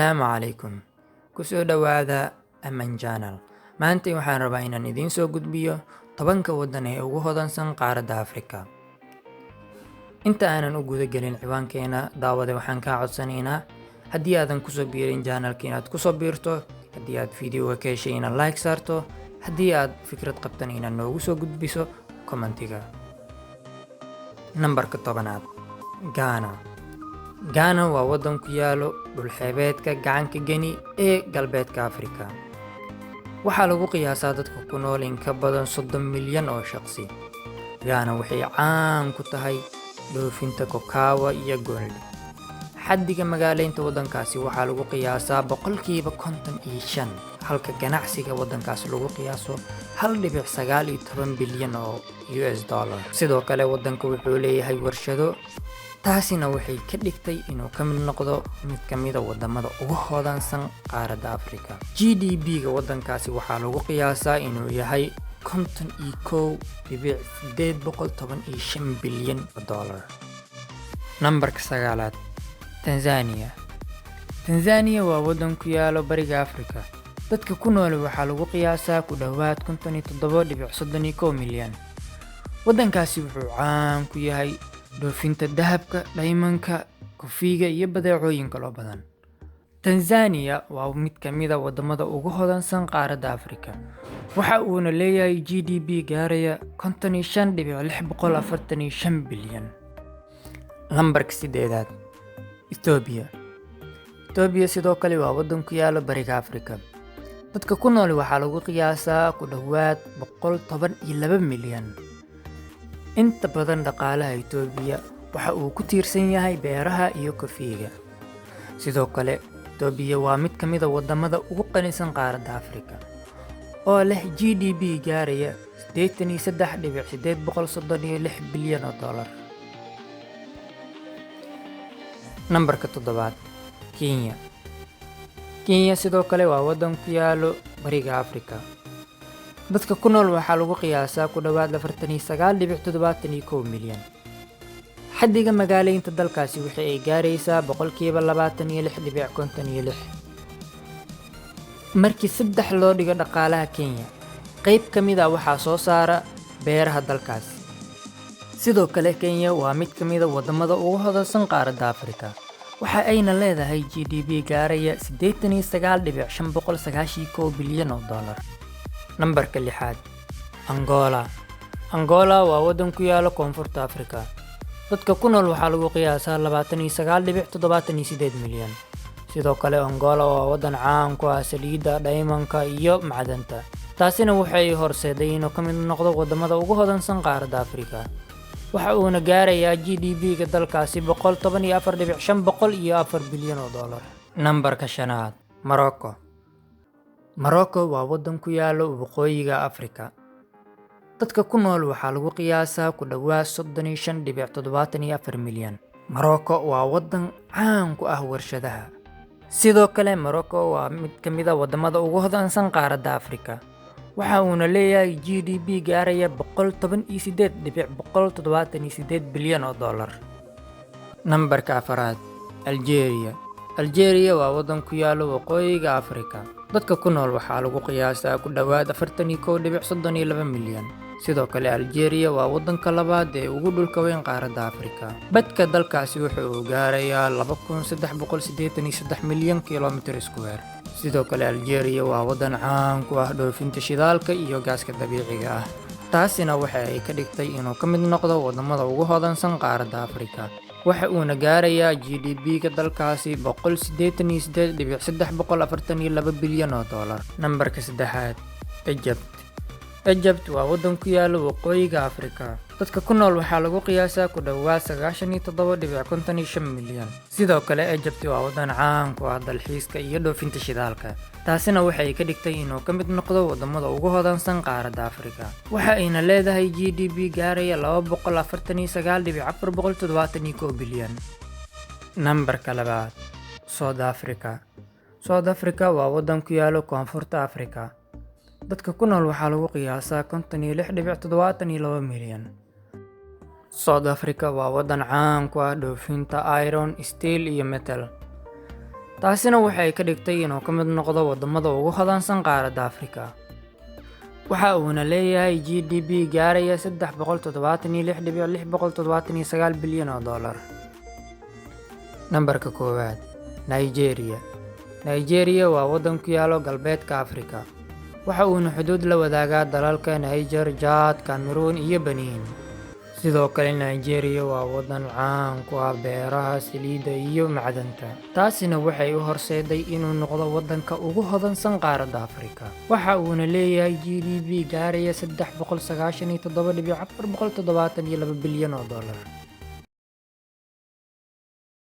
Assalaamu calaykum. Ku soo dhowaada Aman Channel. Maanta waxaan rabaa inaan idiin soo gudbiyo 10-ka waddan ee ugu hodansan qaaradda Afrika. Inta aanan u guda gelin ciwaankeena, daawade, waxaan kaa codsanaynaa haddii aadan kusoo biirin channelka inaad kusoo biirto, haddii aad videoga ka heshay inaad like saarto, haddii aad fikrad qabtan inaad noogu soo gudbiso commentiga. Nambarka 10aad, Ghana. Ghana waa waddan ku yaalo dhul-xeebeedka gacanka Gini ee galbeedka Afrika. Waxaa lagu qiyaasaa dadka ku nool in ka badan 30 milyan oo shaqsi. Ghana waxay caan ku tahay dhoofinta cocoa iyo gold. Xaddiga magaaleynta waddankaasi waxaa lagu qiyaasaa 55%, halka ganacsiga waddankaasi lagu qiyaaso 1.19 bilyan oo US dollar. Sidoo kale, waddanka wuxuu leeyahay warshado, taasina waxay ka dhigtay inuu ka mid noqdo mid ka mid ah wadamada ugu hodansan qaaradda Afrika. GDP-ga waddankaasi waxaa lagu qiyaasaa inuu yahay 51.815 bilyan oo dollar. Nambarka 9aad, Tanzania. Tanzania waa waddan ku yaalo bariga Afrika. Dadka ku nool waxaa lagu qiyaasaa ku dhowaad 57.31 milyan. Waddankaasi wuxuu caan ku yahay dhoofinta dahabka, dhaymanka, kofiga iyo badeecooyin kaloo badan. Tanzania waa mid ka mid ah wadamada ugu hodansan qaaradda Afrika. Waxa uuna leeyahay GDP gaaraya 55.645 bilyan. Lambarka 8aad, Ethiopia. Ethiopia sidoo kale waa waddan ku yaalo bariga Afrika. Dadka ku nool waxaa lagu qiyaasaa ku dhowaad 112 milyan. Inta badan dhaqaalaha Itoobiya waxa uu ku tiirsan yahay beeraha iyo kofiga. Sidoo kale, Itoobiya waa mid ka mid ah wadamada ugu qanisan qaaradda Afrika, oo leh GDP gaaraya 83.836 bilyan oo dollar. Nambarka 7aad, Kenya. Kenya sidoo kale waa waddan ku yaalo bariga Afrika. Dadka ku nool waxaa lagu qiyaasaa ku dhowaad 49.71 milyan. Xaddiga magaaleynta dalkaasi waxa ay gaaraysaa 26.56%. Markii saddex loo dhigo dhaqaalaha Kenya, qayb ka mid ah waxaa soo saara beeraha dalkaasi. Sidoo kale, Kenya waa mid ka mid ah wadamada ugu hodansan qaaradda Afrika. Waxa ayna leedahay GDP gaaraya 89.591 bilyan oo dollar. Nambarka 6aad, Angola. Angola waa waddan ku yaala koonfurta Afrika. Dadka ku nool waxaa lagu qiyaasaa 29.78 milyan. Sidoo kale, Angola waa waddan caan ku ah saliidda, dhaymanka iyo macdanta. Taasina waxay horseeday inuu ka mid noqdo wadamada ugu hodansan qaaradda Afrika. Waxa uuna gaarayaa GDP-ga dalkaasi 114.504 bilyan oo dollar. Nambarka 5aad, Morocco. Morocco waa waddan ku yaalo waqooyiga Afrika. Dadka ku nool waxaa lagu qiyaasaa ku dhowaad 35.74 milyan. Morocco waa waddan caan ku ah warshadaha. Sidoo kale, Morocco waa mid ka mid ah wadamada ugu hodansan qaaradda Afrika. Waxa uuna leeyahay GDP gaaraya 118.178 bilyan oo dollar. Nambarka 4aad, Algeria. Algeria waa waddan ku yaalo waqooyiga Afrika. Dadka ku nool waxaa lagu qiyaasaa ku dhowaad 41.32 milyan. Sidoo kale, Algeria waa waddanka labaad ee ugu dhulka weyn qaaradda Afrika. Badka dalkaasi wuxa uu gaarayaa 2383 milyan kilomitir square. Sidoo kale, Algeria waa waddan caan ku ah dhoofinta shidaalka iyo gaaska dabiiciga ah. Taasina waxa ay ka dhigtay inuu ka mid noqdo wadamada ugu hodansan qaaradda Afrika. Waxa uuna gaarayaa GDP-ga dalkaasi 188.342 bilyan oo dollar. Nambarka 3aad, Egypt. Egypt waa waddan ku yaala waqooyiga Afrika. Dadka ku nool waxaa lagu qiyaasaa ku dhowaad 97.55 milyan. Sidoo kale, Egypt waa waddan caan ku ah dalxiiska iyo dhoofinta shidaalka. Taasina waxay ka dhigtay inuu ka mid noqdo wadamada ugu hodansan qaaradda Afrika. Waxa ayna leedahay GDP gaaraya 249.471 bilyan. Nambarka 2aad, South Africa. South Africa waa waddan ku yaalo koonfurta Afrika. Dadka ku nool waxaa lagu qiyaasaa 56.72 milyan. South Africa waa waddan caan ku ah dhoofinta iron, steel iyo metal. Taasina waxay ka dhigtay inuu ka mid noqdo waddamada ugu hodansan qaaradda Afrika. Waxa uuna leeyahay GDP gaaraya 376.679 bilyan oo dollar. Nambarka koowaad, Nigeria. Nigeria waa waddan ku yaalo galbeedka Afrika. Waxa uuna xuduud la wadaagaa dalalka Niger, Chad, Cameroon iyo Benin. Sidoo kale, Nigeria waa waddan caan ku ah beeraha, saliidda iyo macdanta. Taasina waxay u horseeday inuu noqdo waddanka ugu hodansan qaaradda Afrika. Waxa uuna leeyahay GDP gaaraya 397.472 bilyan oo dollar.